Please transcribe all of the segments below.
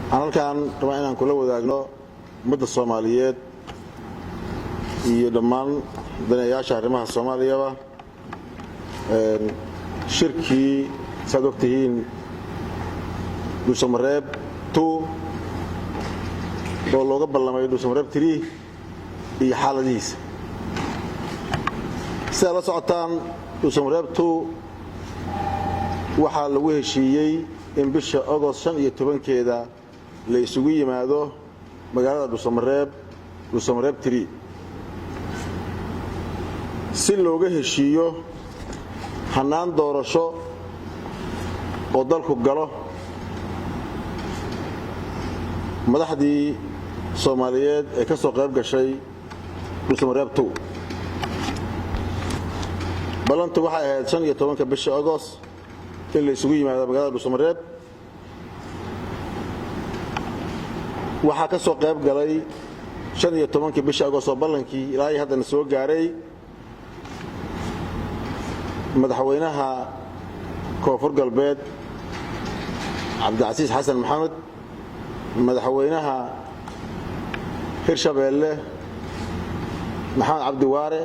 Waxaan halkaan rabaa inaan kula wadaagno ummadda Soomaaliyeed iyo dhammaan daneeyaasha arrimaha Soomaaliyaba shirkii, saad og tihiin, Dhuusamareeb 2 oo looga ballamay Dhuusamareeb 3 iyo xaaladihiisa. Sidaad la socotaan, Dhuusamareeb 2 waxaa lagu heshiiyey in bisha Ogost 15-keeda la isugu yimaado magaalada Dhuusamareeb, Dhuusamareeb 3, si looga heshiiyo hannaan doorasho oo dalku galo. Madaxdii Soomaaliyeed ee ka soo qayb gashay Dhuusamareeb 2, ballantu waxay ahayd 15-ka bisha Agost in la isugu yimaado magaalada Dhuusamareeb. Waxaa ka soo qayb galay 15-kii bisha Agost oo ballankii ilaa iyo haddana soo gaaray madaxweynaha Koonfur Galbeed Cabdicasiis Xasan Maxamed, madaxweynaha Hirshabeelle Maxamed Cabdi Waare,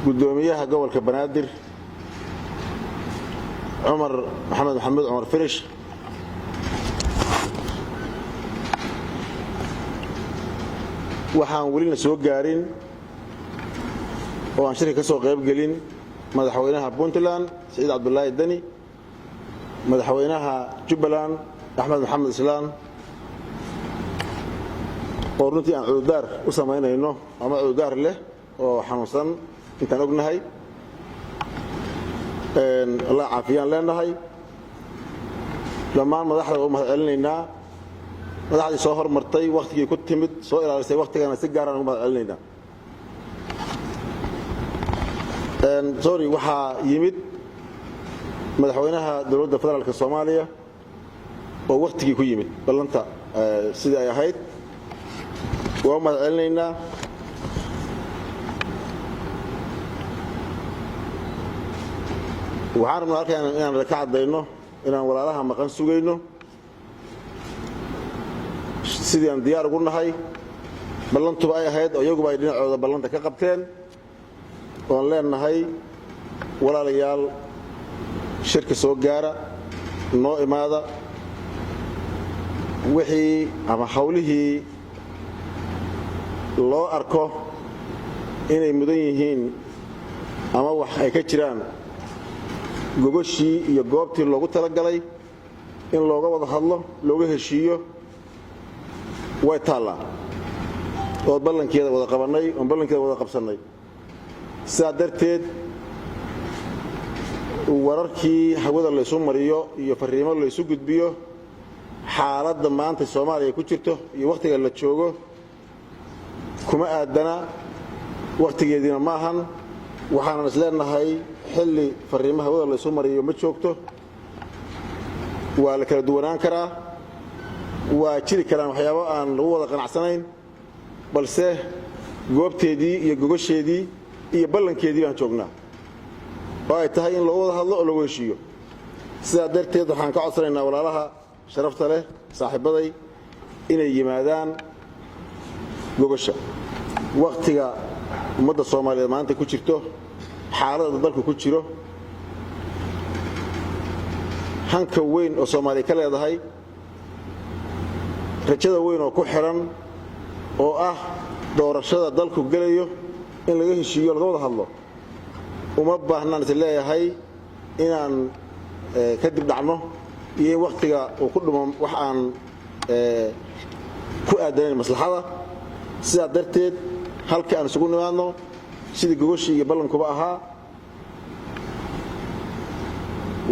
guddoomiyaha gobolka Banaadir Cumar Maxamed Maxamuud Cumar Firish, waxaan welina soo gaarin oo aan shirka ka soo qayb gelin madaxweynaha Puntland Siciid Cabdulaahi Deni, madaxweynaha Jubbaland Axmed Maxamed Islaan, oo runtii aan cudurdaar u samaynayno ama cudurdaar leh oo xanuunsan intaan ognahay. Allah caafiyaan leenahay. Dhammaan madaxda waa u mahad celinaynaa. Madaxdii soo hormartay, wakhtigii ku timid, soo ilaalisay wakhtigana, si gaaraan ugu mahad celinaynaa. Sorry, waxaa yimid madaxweynaha dowladda federaalka Soomaaliya oo wakhtigii ku yimid ballanta sidii ay ahayd. Waa u mahad celinaynaa. Waxaan rabnaa halkaan inaan ka caddayno inaan walaalaha maqan sugayno, sidii aan diyaar ugu nahay ballantuba ay ahayd, oo iyaguba ay dhinacooda ballanta ka qabteen, oon leenahay: walaalayaal, shirka soo gaara, noo imaada. Wixii ama hawlihii loo arko inay mudan yihiin ama wax ay ka jiraan, gogoshii iyo goobtii loogu talagalay in looga wada hadlo, looga heshiiyo, way taallaa oo ballankeeda wada qabannay, oon ballankeeda wada qabsannay. Sidaa darteed, wararkii hawada laysu mariyo iyo farriimo laysu gudbiyo, xaaladda maanta Soomaaliya ku jirto iyo wakhtiga la joogo kuma aadana, wakhtigeediina ma ahan. Waxaanan is leenahay xilli farriimo hawada laysu mariyo ma joogto. Waa la kala duwanaan karaa, waa jiri karaan waxyaabo aan lagu wada qanacsanayn, balse goobteedii iyo gogosheedii iyo ballankeedii baan joognaa oo ay tahay in loogu wada hadlo oo loogu heshiiyo. Sidaa darteed, waxaan ka codsanaynaa walaalaha sharafta leh, saaxiibbaday, inay yimaadaan gogosha. Wakhtiga ummadda Soomaaliyeed maanta ku jirto, xaaladda dalku ku jiro, hanka weyn oo Soomaaliya ka leedahay, rajada weyn oo ku xidhan oo ah doorashada dalku gelayo in laga heshiiyo, laga wada hadlo, uma baahnaan is leeyahay inaan kadib dhacno iyo in wakhtiga uu ku dhumo wax aan ku aadanayn maslaxada. Sidaa darteed, halka aan isugu nimaadno sidii gogoshii iyo ballankuba ahaa.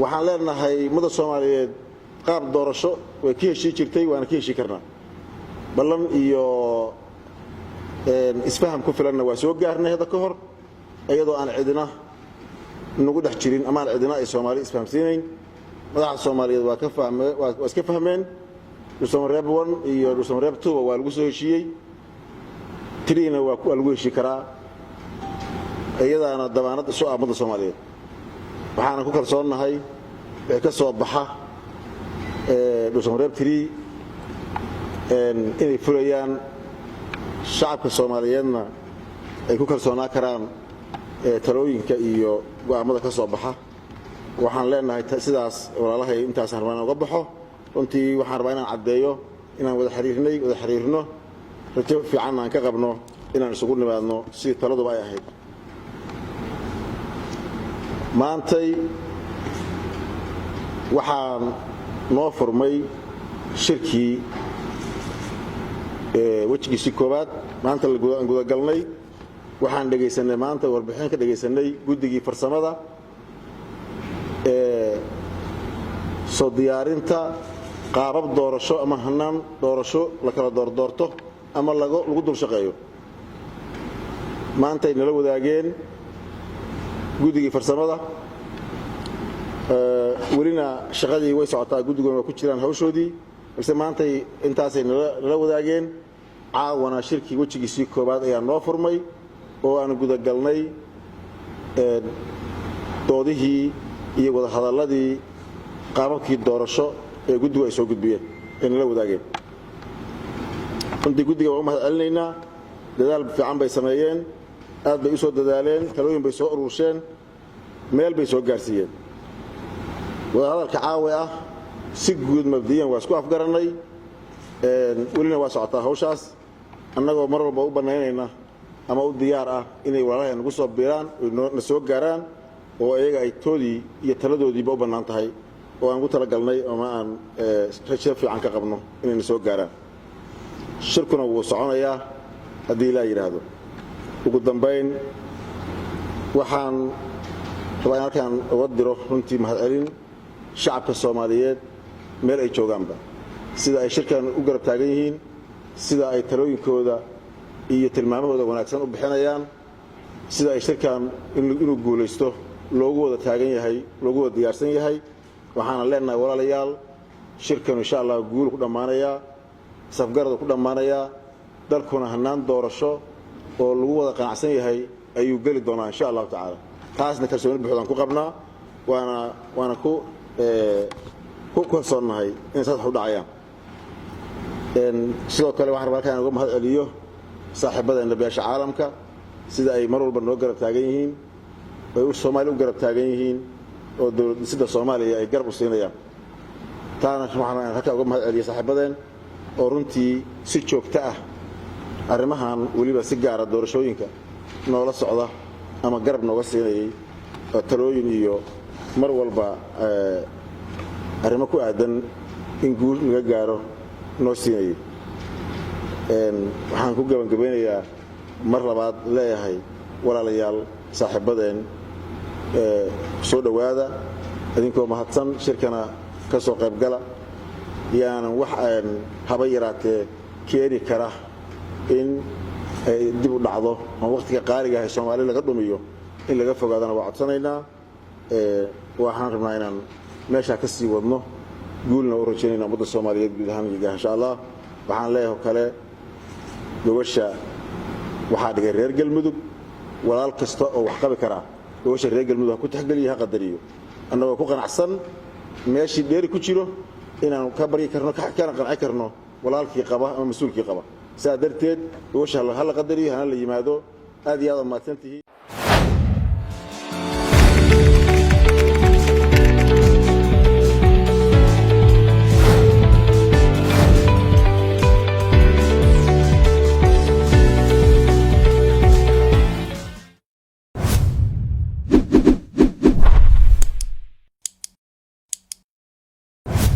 Waxaan leenahay ummadda Soomaaliyeed qaab doorasho way ka heshii jirtay, waana ka heshii karnaa. Ballan iyo isfaham ku filanna waa soo gaarnay hadda ka hor, iyadoo aan cidina nagu dhex jirin ama aan cidina ay Soomaali isfahamsiinayn. Madaxda Soomaaliyeed waa ka fahme, waa iska fahmeen. Dhuusamareeb 1 iyo Dhuusamareeb 2 waa lagu soo heshiiyey, 3-na waa lagu heshii karaa, iyadaana damaanad isu ah ummadda Soomaaliyeed. Waxaana ku kalsoonnahay wixii ka soo baxa Dhuusamareeb 3 inay fulayaan, shacabka Soomaaliyeedna ay ku kalsoonaa karaan talooyinka iyo go'aammada ka soo baxa. Waxaan leenahay sidaas, walaalahay, intaasaan rabaa inaan uga baxo. Runtii waxaan rabaa inaan caddeeyo inaan wada xiriirnay, wada xiriirno, rajo fiicanna aan ka qabno inaan isugu nimaadno sidii taladuba ay ahayd. Maantay waxaan noo furmay shirkii wejigiisii koowaad. Maanta aan gudagalnay, waxaan dhegaysanay maanta, warbixin ka dhegaysanay guddigii farsamada ee soo diyaarinta qaabab doorasho ama hanaan doorasho la kala doordoorto ama lagu dul shaqeeyo. Maantay nala wadaageen guddigii farsamada. Welina shaqadii way socotaa, guddiguna waa ku jiraan hawshoodii, balse maantay intaasay nala wadaageen. Caawana shirkii wejigiisii koowaad ayaa noo furmay oo aan gudagalnay doodihii iyo wadahadalladii qaababkii doorasho ee guddigu ay soo gudbiyeen ay nala wadaageen. Runtii guddiga waan u mahad celinaynaa. Dadaal fiican bay sameeyeen, aad bay u soo dadaaleen, talooyin bay soo urursheen, meel bay soo gaarsiiyeen. Wadahadalka caawi ah si guud mabdiyan waa isku afgarannay. Welina waa socotaa hawshaas, annagoo mar walba u bannaynayna ama u diyaar ah inay walaalahay nagu soo biiraan, na soo gaaraan, oo iyaga ay toodii iyo taladoodiiba u bannaan tahay, oo aan ugu talagalnay ama aan rajo fiican ka qabno inay na soo gaaraan. Shirkuna wuu soconayaa haddii Ilaa yidhaahdo. Ugu dambayn, waxaan rabaa in halkaan uga diro runtii mahadcelin shacabka Soomaaliyeed meel ay joogaanba, sida ay shirkan u garab taagan yihiin, sida ay talooyinkooda iyo tilmaamahooda wanaagsan u bixinayaan, sida ay shirkan inuu guulaysto loogu wada taagan yahay, loogu wada diyaarsan yahay. Waxaana leenahay, walaalayaal, shirkanu insha Allah guul ku dhammaanayaa, safgaradu ku dhammaanayaa, dalkuna hannaan doorasho oo lagu wada qanacsan yahay ayuu geli doonaa, insha Allahu tacaala. Taasna kalsooni buuxdaan ku qabnaa, waana ku kalsoonnahay inay saas wax u dhacayaan. Sidoo kale waxaan rabaa halkaan uga mahad celiyo saaxiibadeenna beesha caalamka, sida ay mar walba noo garab taagan yihiin, ay Soomaaliya u garab taagan yihiin, oo dowlad dhisida Soomaaliya ay garab u siinayaan. Taana waxaan halkaan uga mahad celiyo saaxiibadeen oo runtii si joogto ah arrimahan, weliba si gaara doorashooyinka, noola socda ama garab nooga siinayay oo talooyin iyo mar walba arrimo ku aadan in guul laga gaaro noo siinayay. Waxaan ku gabangabeynayaa, mar labaad leeyahay, walaalayaal, saaxiibadeen, soo dhowaada idinkoo mahadsan, shirkana ka soo qaybgala. Yaanan wax haba yaraatee keeni kara in ay dib u dhacdo ama waqtiga qaaliga ah ee Soomaali laga dhumiyo in laga fogaadana waa codsanaynaa. Waxaan rabnaa inaan meeshaa ka sii wadno, guulna u rajaynayna ummadda Soomaaliyeed guud ahaan, insha Allah. Waxaan leeyahay oo kale, gogosha waxaa dhigay reer Galmudug. Walaal kasta oo wax qabi karaa gogosha reer Galmudug ha ku tixgeliyo, ha qadariyo, annagoo ku qanacsan meeshii dheeri ku jiro inaanu ka baryi karno kana qanci karno walaalkii qaba ama mas-uulkii qaba. Sidaa darteed gogosha ha la qadariyo, hana la yimaado. Aad iyo aad mahadsantihiin.